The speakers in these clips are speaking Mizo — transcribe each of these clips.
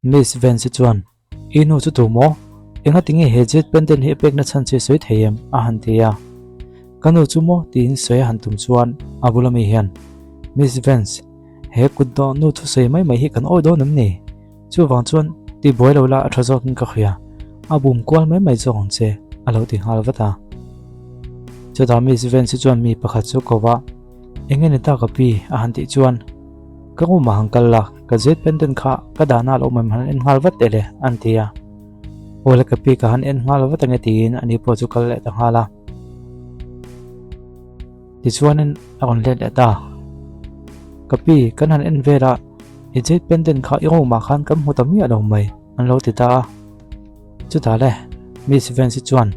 Miss Vance chuan, I nu chu tu maw? Engati nge he Jade pendant hi a pekna chhan che sawi thei em? a han ti a. Ka nu chu maw? tiin sawi a han tum chuan a bula mi hian, Miss Vance, he kut dawh nu thusawi mai mai hi kan awi dawn em ni? Chuvang chuan ti buai lo la a tha zawkin ka hria, a bum kual mai mai zawk ang che, a lo ti nghal vat a. Chutah Miss Vance chuan mi pakhat chu ko va, Eng nge ni ta ka pi? a han tih chuan, Ka room ah han kal la, ka jade pendant kha ka dahna a lo awm em han en nghal vat teh le, an ti a. Awle ka pi ka han en nghal vat ange tiin ani pawh chu kal leh ta nghal a. Tichuanin a rawn let leh ta. Ka pi, kan han en vel a, i jade pendant kha i room ah khan kan hmu ta miah lo mai, an lo ti ta a. Chutah le, Miss Vance chuan,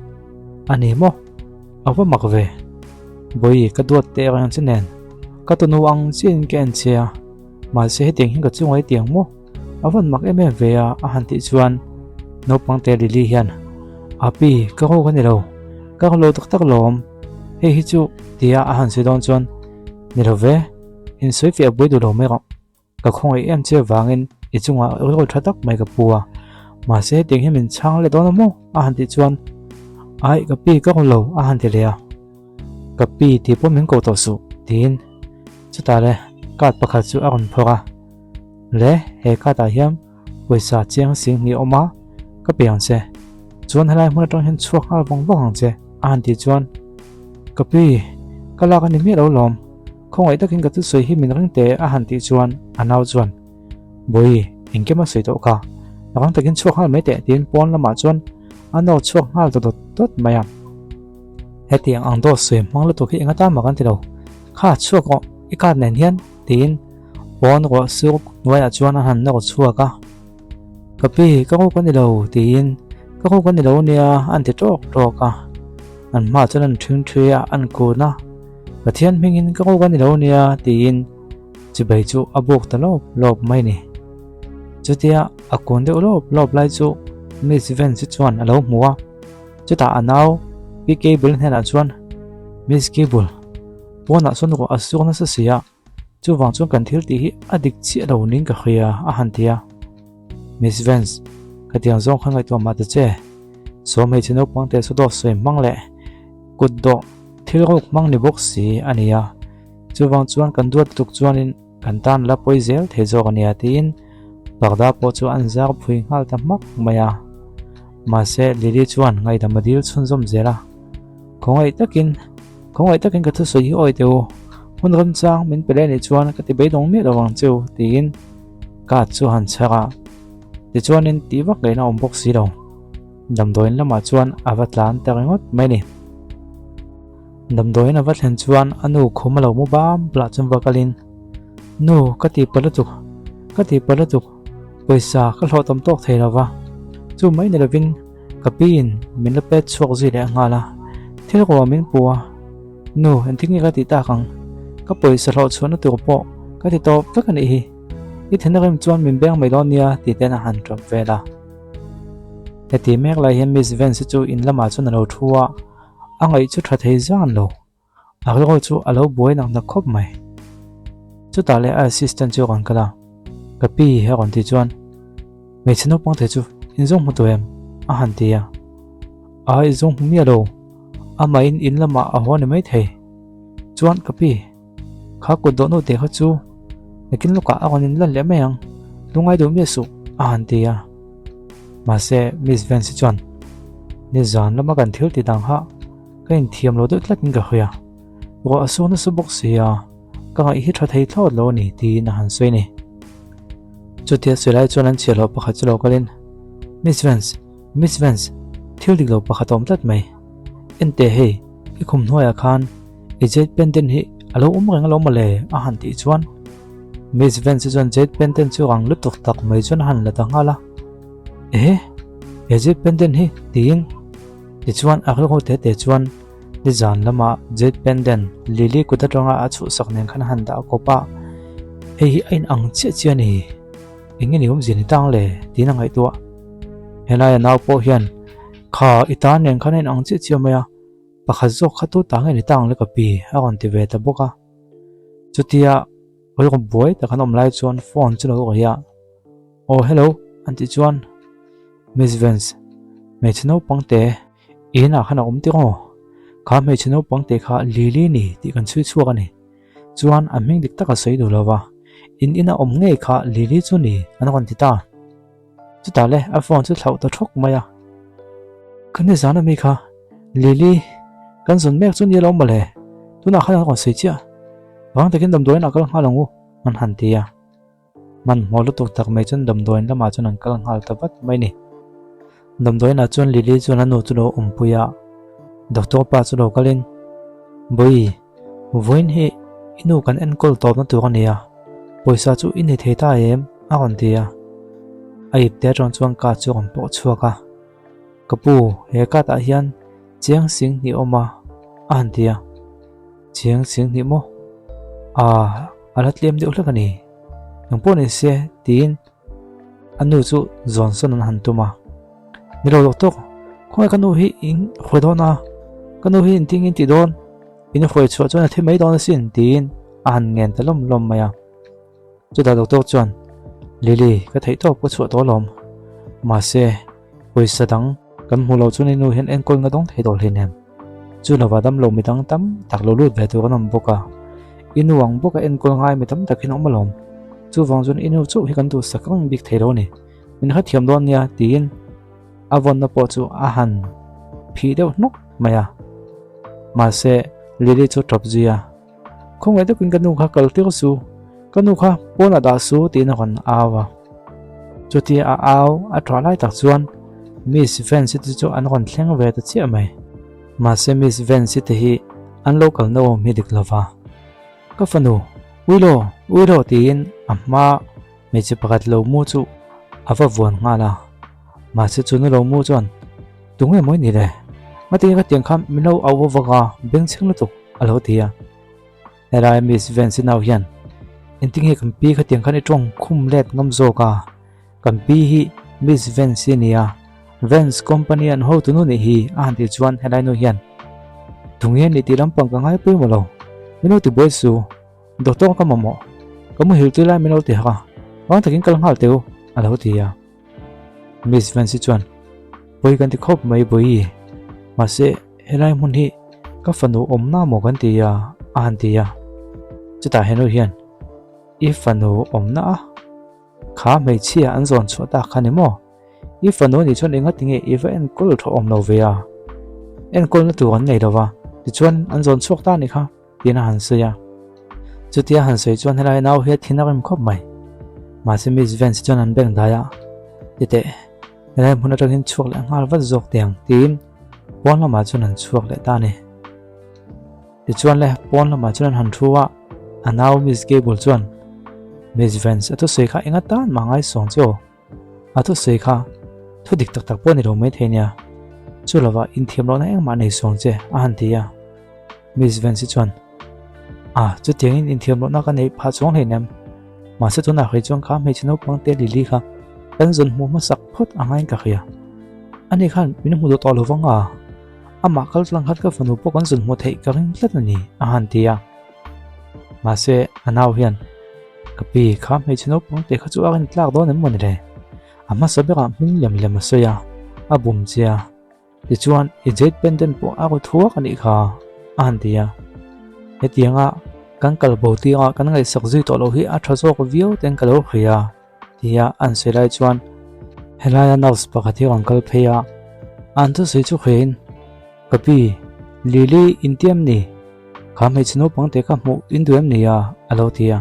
A ni maw? A va mak ve. Bawi, ka duat teh reng che nen. Ka tunu ang chiahin ka en che a, mahse hetiang hian ka chunga i tiang maw? A van mak em em ve a, a han tih chuan naupang te Lily hian, Api, ka rawk a ni lo. Ka rawk lo tak tak lawm. Hei hi chu tia a han sawi dawn chuan, Ni lo ve, insawi fiah buai duh lo mai rawh. Ka khawngaih em che vangin i chungah rilru tha tak mai ka pu a, mahse hetiang hi min chhang leh dawn a maw? a han tih chuan, Aih ka pi ka rawn lo a han ti leh a, Ka pi tih pawh min ko tawh suh tiin chutah le card pakhat chu a rawn phawrh a, Le he card ah hian pawisa chiang sing hnih a awm a, ka pe ang che, chuan helai hmun atang hian chhuak nghal vang vang ang che a han tih chuan, Ka pi ka lak a ni miah lo lawm. Khawngaih takin ka thusawi hi min ring teh a han tih chuan a nau chuan, Bawi, engkim a sawi tawh kha, rang takin chhuak nghal mai teh tiin pawn lamah chuan a nawr chhuak nghal ta dawt dawt mai a. Hetiang ang dawt sawi hmang lutuk hi enga tan mah kan ti lo, kha chhuak rawh i card nen hian tiin pawn ruah sur hnuaiah chuan a han nawr chhuak a. Ka pi, ka ruk a ni lo tiin ka ruk a ni lo nia an ti tawk tawk a, an hmaah chuan an ṭhing ṭhi a, an kun a. Pathian hmingin ka ruk a ni lo nia tiin chibai chu a buk ta lawp lawp mai ni. Chutia a kun deuh lawp lawp lai chu Miss Vance chuan a lo hmu a, chutah a nau Pi Cable hnenah chuan Miss Cable, pawnah sawn ruah a sur nasa si a, chuvang chuan kan thil tih hi a dik chiah lo niin ka hria a han ti a. Miss Vance, ka tiang zawng kha ngaihtuah mah ta che, saw hmeichhe naupang te saw dawt sawi hmang leh kut dawh thil ruk hmang ni bawk si a ni a, chuvang chuan kan duat lutuk chuanin kan tan la pawi zel thei zawk a nia tiin parda pawh chu an zar phui nghal ta hmak mai a. Mahse Lily chuan ngaihdam a dil chhunzawm zel a, Khawngaih takin, khawngaih takin ka thusawi hi awi teh u, hun remchang min pe leh nih chuan ka ti beidawng miah lo ang che u tiin card chu a han chhar a, tichuanin tih vak ngaihna a awm bawk si lo. Damdawiin lamah chuan a va tlan ta ringawt mai ni. Damdawiin a va thlen chuan a nu khum a lo mu bam bulah chuan va kalin, Nu, ka ti pa lutuk, ka ti pa lutuk, pawisa ka hlawh tam tawk thei lo va, chu mai ni lovin ka piin min la pet chhuak zui leh nghal a, thil ruah min pu a, Nu, engtin nge ka tih tak ang? Ka pawisa hlawh chhuahna tur pawh ka ti tawp vek a nih hi, i thenna rem chuan min beng mai dawn nia tih ten a han tawp vel a. Heti mek lai hian Miss Vance chu in lamah chuan a lo thu a, a ngaih chu tha thei zan lo. A rilru chu a lo buai nak nak khawp mai. Chutah leh a assistant chu a rawn kal a, Ka pi a rawn tih chuan, Hmeichhe naupang te chu in zawng hmu tawh em? a han ti a. A i zawng hmu miah lo, amahin in lamah a haw a ni maithei. Chuan ka pi, Kha kut dawh naute kha chu nakin lawkah a rawn inlan leh mai ang, lungngai duh miah suh, a han ti a. Mahse, Miss Vance chuan, Nizan lama kan thil ti dang kha ka inthiam lo deuh tlatin ka hria. Ruah a sur nasa bawk si a, ka ngaih hi tha thei thlawt lo a ni, tiin a han sawi a ni. Chutia sawi lai chuan an chhiahhlawh pakhat chu lo kalin, Miss Vance, Miss Vance, thil dik lo pakhat a awm tlat mai. Enteh hei, i khum hnuaiah khan i jade pendant hi a lo awm reng alawm mawle a han tih chuan Miss Vance chuan jade pendant chu rang lutuk tak mai chuan a han la ta nghal a. Ehe, he jade pendant hi tiin tichuan a rilru te te chuan nizan lama jade pendant Lily kut atanga a chhuhsak nen khan a han dah kawp a, hei hi a inang chiah chiah a ni. Eng nge ni awmzia ni tang le tiin a ngaihtuah. Helaia nau pawh hian kha i tan nen khan a inang chiah chiah mai a. Pakhat zawk kha tu ta nge ni ta ang le ka pi a rawn ti ve ta bawk a. Chutia rilru buai tak an awm lai chuan phone chu lo rawi a. Aw hello An tih chuan Miss Vance, hmeichhe naupang te inah khan a awm tir aw. Kha hmeichhe naupang te kha Lily ni tih kan chhui chhuak a ni. Chuan a hming dik tak a sawi duh lo va, in ina awm ngei kha Lily chu ni an rawn ti ta. Chutah le a phone chu thlauh ta thawk mai a. Ka nizan ami kha Lily kan zawn mek chu ni lo mawle, tunah khan an rawn sawi chiah. Vang takin damdawiin a kal nghal ang u an han ti a. Hmanhmawh lutuk tak mai chuan damdawiin lamah chuan an kal nghal ta vat mai ni. Damdawiinah chuan Lily chuan a nu chu lo awmpui a, doctor pa chu lo kalin, Bawi, vawiin hi i nu kan enkawl tawpna tur a ni a, pawisa chu i nei thei ta em? a rawn ti a. A ipte atang chuan card chu a rawn pawh chhuak a, Ka pu, he card ah hian chiang sing hnih a awm a, a han ti a. Chiang chiang hnih maw? Aaa, a la tlem deuh hlek a ni. Eng pawh ni se tiin a nu chu zawn sawn an han tum a. Ni lo tawk tawk, khawngaih ka nu hi in hawi dawn a, ka nu hi inting in ti dawn, in hawi chhuah chuan a thi mai dawn asin tiin a han ngen ta lawm lawm mai a. Chutah doctor chuan, Lily, ka theih tawp ka chhuah tawh alawm. Mahse, pawisa dang kan hmu lo chuan i nu hian enkawl nga dawng thei tawh hleinem. Chu lova damlo mi dang tam tak lo lut ve tur an awm bawk a. I nu ang bawka enkawl ngai mi tam takin awm alawm. Chuvang chuan i nu chauh hi kan duhsak reng bik thei lo a ni. Min hrethiam dawn nia tiin a vawnna pawh chu a han phih deuh hnawk mai a. Mahse, Lily chu tawp zui a. Khawngaih takin ka nu kha kal tir su, ka nu kha pawnah dah su tiin a rawn au a. Chutia a au a ṭah lai tak chuan Miss Vance te chu an rawn thleng ve ta chiah mai. Mahse Miss Vance te hi an lo kalna awm hi dik lova. Ka fanu, Uilo, Uilo tiin a hma hmeichhe pakhat lo mu chu a va vuan nghal a. Mahse chu nu lo mu chuan Tunge mawi ni le? Ngatinge ka tiang kha min lo auh vak a, bengchheng lutuk a lo ti a. Helai Miss Vance-i nau hian engtinge kan pi khatiang khan i tawng khum let ngam zawk a, kan pi hi Miss Vance-i a ni a, Vance company an hotu nu nih hi a han tih chuan helai nu hian Tunge ni tih lampang ka ngai pawimawh lo, min lo ti buai su, doctor ka mamawh, ka muhil tui lai min lo ti hak a, vang takin kal nghal teh u a lo ti a. Miss Vance chuan, Pawi kan ti khawp mai Bawihi, mahse helai hmun hi ka fanu awmna maw kan ti a, a han ti a. Chutah henu hian, I fanu awmna a? Kha hmeichhia an zawn chhuah tak kha ni maw? I fanu anih chuan enga tinge i va enkawl tha awm lo ve a? Enkawlna tur an nei lo va, tichuan an zawn chhuak ta anih kha. Tiin a han sawi a. Chutia a han sawi chuan helai nau hi a thin a rem khawp mai. Mahse Miss Vance chuan an bank dai a, Titeh, helai hmun atangin chhuak leh nghal vat zawk teh ang tiin pawn lamah chuan an chhuak leh ta a ni. Tichuan le, pawn lamah chuan an han thu a, a nau Miss Gable chuan, Miss Vance, a thusawi kha enga tan mah ngaisawng che aw? A thusawi kha thu dik tak tak pawh ni lo mai thei nia, chu lovah inthiam lohna engmah nei suang che a han ti a. Miss Vance chuan, A, chutiangin inthiam lohna ka neih phah chuang hleinem. Mahse tunah hrei chuan kha hmeichhe naupang te Lily kha kan zawn hmuh hmasak phawt a ngaiin ka hria. Ani khan min hmu duh tawh lo vang a, amah kal tlang khat ka fanu pawh kan zawn hmuh theih ka ring tlat a ni a han ti a. Mahse a nau hian Ka pi, kha hmeichhe naupang te kha chu a rin tlak dawn em maw ni le? A hmasa berah hming lem lem a sawi a, a bum che a. Tichuan, i jade pendant pawh a raw thuak a nih kha, a han ti a. Hetianga kan kal bo tirah kan ngaihsak zui tawh loh hi a tha zawk viau ten ka lo hria, tia an sawi lai chuan helaia nurse pakhat hi a rawn kal phei a, an thusawi chu hriain, Ka pi, Lily inti em ni? Kha hmeichhe naupang te kha hmuh in duh em ni a? a lo ti a.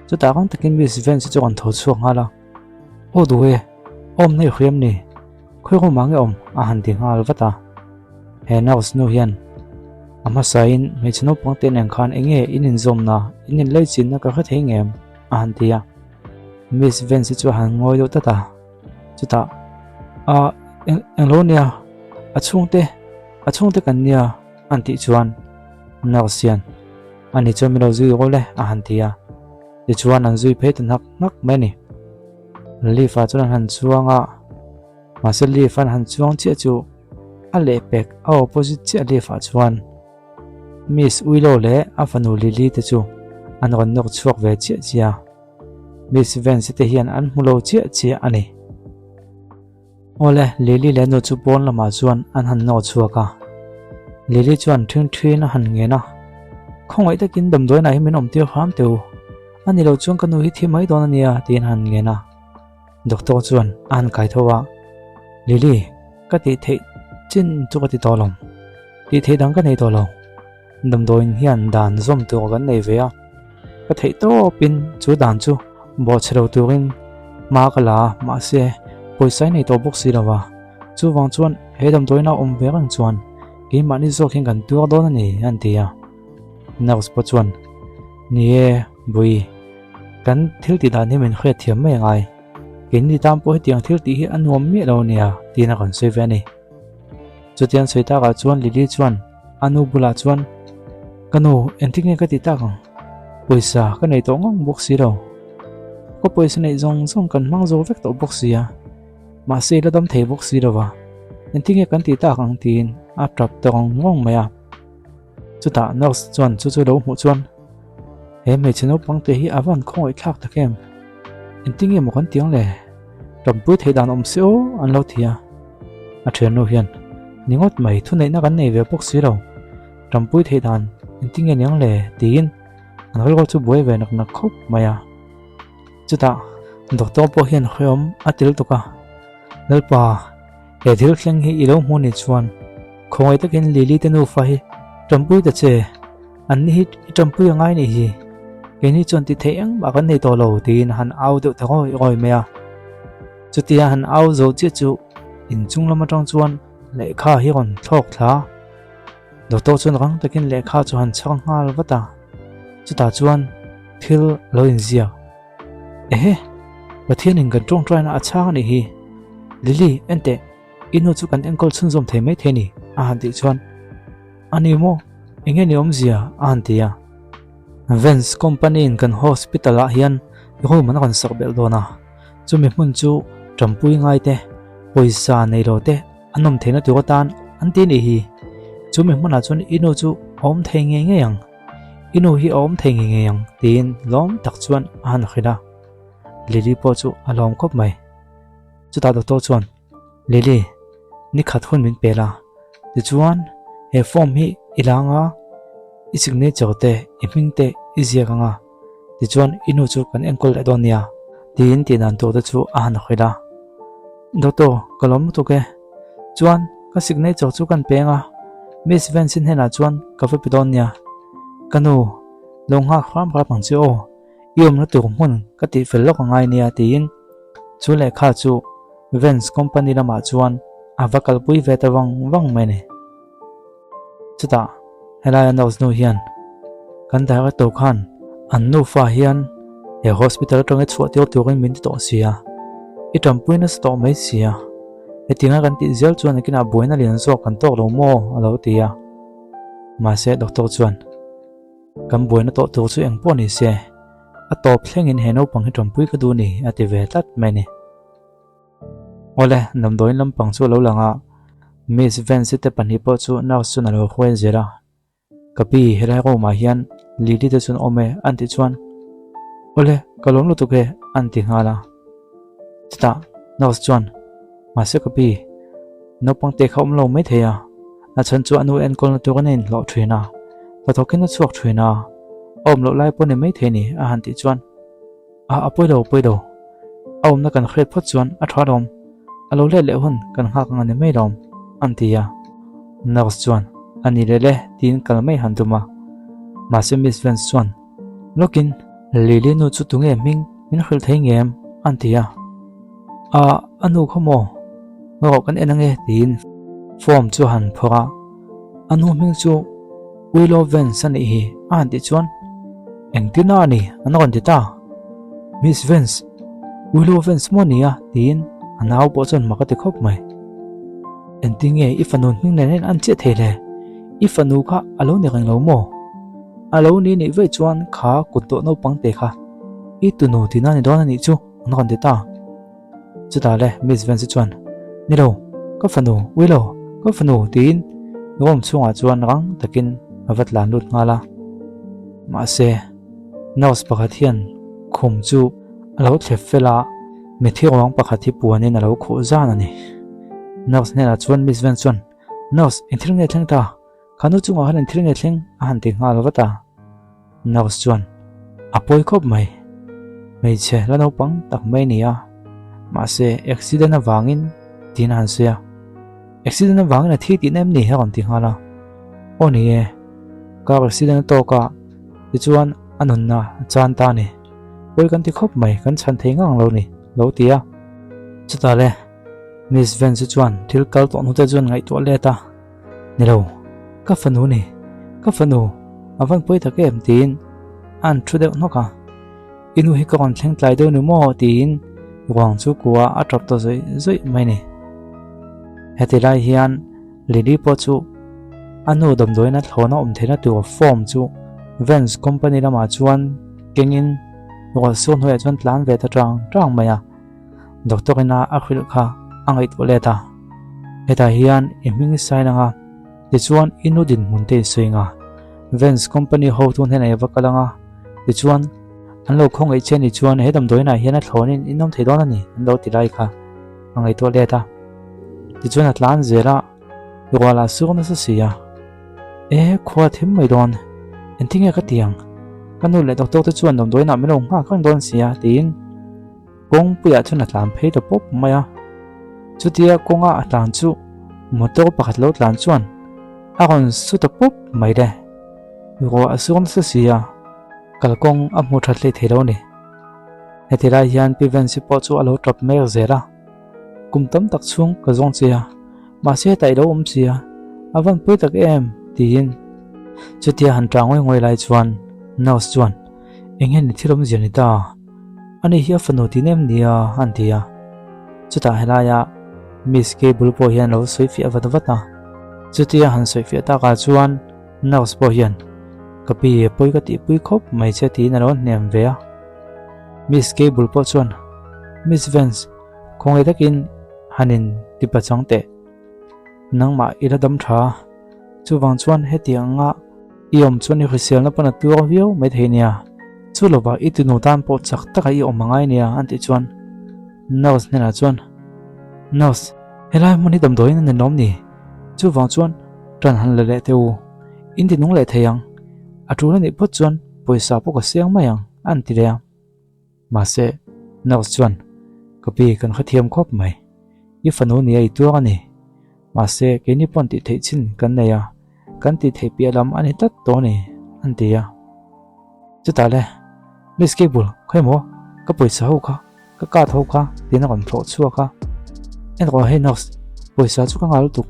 Chutah rang takin Miss Vance chu a rawn tho chhuak nghal a. Aw duh e, awm hnaih hrui em ni? Khawi room ah nge awm? a han ti nghal vat a. He nurse nu hian a hmasain hmeichhe naupang te nen khan eng nge in inzawmna, in inlaichinna ka hre thei ngem? a han ti a. Miss Vance chu a han ngawi deuh tlat a. Chutah ah eng englo nia a chhungte a chhungte kan nia an tih chuan nurse hian ani chuan min lo zui rawh le a han ti a tichuan an zui phei ta hnak hnak mai a ni. Leaf ah chuan an han chuang a mahse leaf an han chuang chiah chu a lehpek a opposite chiah leaf ah chuan Miss Willow leh a fanu Lily te chu an rawn nawk chhuak ve chiah chiah a. Miss Vance te hian an hmu lo chiah chiah a ni. Awle, Lily leh nu chu pawn lamah chuan an han nawr chhuak a. Lily chuan ṭhingṭhiin a han ngen a, Khawngaih takin damdawiinah hi min awmtir hram teh u. A ni lo chuan ka nu hi thi mai dawn a nia, tiin a han ngen a. Doctor chuan a han kai tho a, Lily, ka tih theih chin chu ka ti tawh lo. Tih theih dang ka nei tawh lo. Damdawiin hian dan zawm tur kan nei ve a, ka theih tawpin chu dan chu bawhchhe lo turin hma ka la a, mahse pawisa i nei tawh bawk si lo va. Chuvang chuan he damdawiina awm ve reng chuan keimahni zawk hian kan tuar dawn a ni, an ti a. Nurse pawh chuan, Ni e, Bui, kan thil tih dan hi min hriat thiam mai angai. Keini tan pawh hetiang thil tih hi a nuam miah lo nia, tiin a rawn sawi ve a ni. Chutiang sawi takah chuan Lily chuan a nu bulah chuan, Ka nu, engtin nge ka ti tak ang? Pawisa ka nei tawh ngang bawk si lo. Ka pawisa neih zawng zawng kan hmang zo vek tawh bawk si a. Mahse i la dam thei bawk si lo va, engtin nge kan ti tak ang? tiin a tap ta rawng rawng mai a. Chutah nurse chuan chu chu lo hmuh chuan, He hmeichhe naupang te hi a van khawngaih thlak tak em? Engtin nge maw kan ti ang le? Ṭampui theih dan awm se aw an lo ti a. A ṭhiannu hian, Ni ngawt mai, thuneihna kan nei ve bawk si lo. Ṭampui theih dan engtin nge ni ang le? tiin an rilru chu buai ve nak nak khawp mai a. Chutah doctor pawh hian hrehawm a tel tuk a, Lalpa, he thil thleng hi i lo hmu ni chuan khawngaih takin Lily te nufa hi ṭampui ta che, an ni hi i ṭampui a ngai nih hi, keini chuan ti theih engmah kan nei tawh lo tiin a han au deuh ta ngawi ngawi mai a. Chutia han au zo chiah chu inchung lam aṭang chuan lehkha hi rawn thlawk thla a, doctor chuan rang takin lehkha chu han chhang nghal vat a. Chutah chuan thil a lo inziak. Ehe! Pathianin kan tawngtaina a chhang a nih hi. Lily, enteh, i nu chu kan enkawl chhunzawm thei mai thei ni, a han tih chuan. A ni maw? Enge ni awmzia? a han ti a. Vance company-in kan hospital-ah hian room an rawn sak belh dawn a. Chumi hmun chu tanpui ngai te, pawisa nei lo te an awm theihna tur atan an ti nih hi. Chumi hmunah chuan i nu chu a awm thei ngei ngei ang. I nu hi a awm thei ngei ngei ang tiin lawm tak chuan a han hrilh a. Lily pawh chu a lawm khawp mai. Chutah doctor chuan, Lily, ni khat hun min pe la. Tichuan, he form hi i la anga, i signature te, i hming te i ziak anga, tichuan i nu chu kan enkawl leh dawn nia tiin tih dan tur te chu a han hrilh a. Doctor, ka lawm lutuk e. Chuan ka signature chu kan peng a, Miss Vance-i hnenah chuan ka va pe dawn nia. Ka nu, lo nghak hram hram ang che aw, i awmna tur hmun ka tih fel lawk angai nia tiin chu lehkha chu Vance company lamah chuan a va kalpui ve ta vang vang mai a ni. Chutah helaia nurse nu hian kan director khan an nufa hian he hospital atanga chhuah tir turin min ti tawh si a, i tanpui nasa tawh mai si a, hetianga kan tih zel chuan nakinah buaina lian zawk kan tawk lo maw a lo ti a. Mahse doctor chuan kan buaina tawh tur chu engpawh ni se, a tawp thlengin he naupang hi tanpui ka duh ni a ti ve tlat mai a ni. Awle, damdawiin lampang chu a lo lang a, Miss Vance-i te pahnih pawh chu nurse chuan a lo hruai zel a. Ka pi, helai room-ah hian Lily te chuan awm e an tih chuan, Awle, ka lawm lutuk e an ti nghal a. Chutah nurse chuan, Mahse ka pi, naupang te kha awm lo mai thei a, a chhan chu a nu enkawlna tur a inhlawh thin a, hnathawkin a chhuak thin a, a awm loh lai pawh ni mai thei ni a han tih chuan, A a pawi lo pawi lo. A awmna kan hriat phawt chuan a tha lawm. A lo let leh hun kan nghak ang a ni mai lawm, an ti a. Nurse chuan, A ni leh le, tiin kal mai han tum a. Mahse Miss Vance chuan, Lawkin, Lily nu chu tunge hming min hrilh thei ngem? an ti a. A, a nu kha maw? Rawh kan en ange, tiin form chu a han phawrh a. A nu hming chu Willow Vance a nih hi, a han tih chuan, Engtin a ni? an rawn ti ta. Miss Vance, Willow Vance maw nia? tiin a nau pawh chuan mak a ti khawp mai. Engtin nge i fanu hming nen hian an chiah thei le? I fanu kha a lo ni reng lo maw? A lo ni nih vaih chuan kha kut tawh naupang te kha i tunu tina ni dawn a nih chu, an rawn ti ta. Chutah le Miss Vance chuan, Ni lo, ka fanu, Willow, ka fanu tiin room chhungah chuan rang takin a va tlan lut nghal a. Mahse, nurse pakhat hian khum chu a lo thlep fel a, mitthi ruang pakhat hi puanin a lo khuh zan a ni. Nurse hnenah chuan Miss Vance chuan, Nurse, eng thil nge thleng ta? Kha nu chungah khan eng thil nge thleng? a han ti nghal vat a. Nurse chuan, A pawi khawp mai. Hmeichhe la naupang tak mai a ni a. Mahse, accident avangin tiin a han sawi a. Accident avangin a thi tihna em ni? a rawn ti nghal a. Aw ni e, car accident a tawk a, tichuan a nunna a chan ta a ni. Pawi kan ti khawp mai, kan chhan thei ngang lo ni, lo ti a. Chutah le, Miss Vance chuan thil kal tawh hnute chuan ngaihtuah let a, Ni lo, ka fanu ni, ka fanu, a van pawi tak em tiin a an thu deuh hnawk a. I nu hi ka rawn thleng tlai deuh ni maw tiin ruang chu kua a tawp ta zawih zawih mai ni. Heti lai hian Lily pawh chu a nu damdawiin a thlawna awm theihna tur form chu Vance company lamah chuan kengin ruah sur hnuaiah chuan tlan ve ta tang tang mai a. Doctor ina a hrilh kha a ngaihtuah let a, Hetah hian i hming i sign anga, tichuan i nu dinhmun te i sawi anga, Vance company hotu hnenah i va kal anga, tichuan an lo khawngaih che ni chuan he damdawiinah hian a thlawnin in awm thei dawn a ni an lo ti lai kha a ngaihtuah let a. Tichuan a tlan zel a, rual a sur nasa si a, E khua thim mai dawn, engtinge ka ti ang, ka nu leh doctor te chuan damdawiinah min lo nghak reng dawn si a tiin, Kawngpuiah chuan a tlan phei ta pawp mai a, chutia kawnga a tlan chu motor pakhat lo tlan chuan a rawn su ta pawp mai le. Ruah a sur nasa si a, kalkawng a hmu that hlei thei lo a ni. Heti lai hian Pi Vensi pawh chu a lo tap mek zel a, Kum tam tak chhung ka zawng che a, mahse hetah i lo awm si a, a van pawi tak em? tiin chutia han tah ngawi ngawi lai chuan nurse chuan eng nge ni thil awmzia ni ta? Ani hi a fanu tih nem nia an ti a. Chutah helaia Miss Cable pawh hian lo sawi fiah vat vat a. Chutia han sawi fiah takah chuan nurse pawh hian ka pi pawi ka tihpui khawp mai che tiin a lo hnem ve a. Miss Cable pawh chuan Miss Vance khawngaih takin han in ti pachang teh. Nangmah i la dam tha. Chuvang chuan hetianga i awm chuan i hriselna pawn a tuar viau mai thei nia. Chu lovah i tunu tan pawh chak taka i awm a ngai nia an tih chuan nurse hnenah chuan Nurse, helai hmun hi damdawiin a ni lawm ni? Chuvang chuan ṭan han la leh teh u, in ti nung leh thei ang. A ṭul a nih phawt chuan pawisa pawh ka siang mai ang an ti leh a. Mahse, nurse chuan Ka pi kan hrethiam khawp mai. I fanu nia i tuar a ni. Mahse, keini pawn tih theih chin kan nei a, kan tih theih piah lam a ni tlat tawh a ni, an ti a. Chutah le, Miss Cable, khawi maw, ka pawisa ho kha, ka card ho kha, tiin a rawn thlawh chhuak a. En rawh hei nurse, pawisa chu ka nghal lutuk,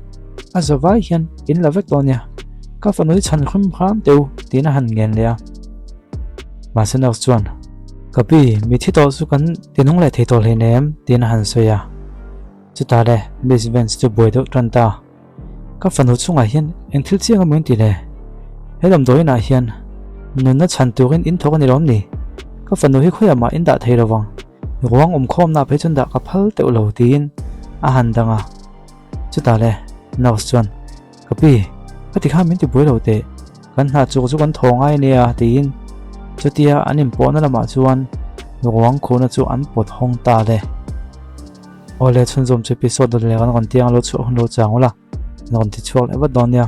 a za vai hian in la vek tawh a nia, ka fanu hi chhan hrim hram teh u, tiin a han ngen leh a. Mahse nurse chuan, Ka pi, mithi tawh chu kan ti nung leh thei tawh hleinem, tiin a han sawi a. Chutah le, Miss Vance chu buai deuh tan ta. Ka fanu chungah hian eng thil chiang emaw in ti le? He damdawiinah hian nunna chhan turin in thawk a ni lawm ni? Ka fanu hi khawiah mah in dah thei lo vang, ruang awmkhawmna phei chuan dah ka phal teuh lo tiin a han dang a. Chutah le, nurse chuan, Ka pi, ka ti khan min ti buai lo teh, kan hna chuk chu kan thaw ngai ania tiin chutia an inpawhna lamah chuan ruang khuhna chu an pawt hawng ta le. Awle chhunzawm chu episode dawt leh kan rawn tiang lo chhuah hun lo chang ula, an rawn ti chhuak leh vat dawn nia.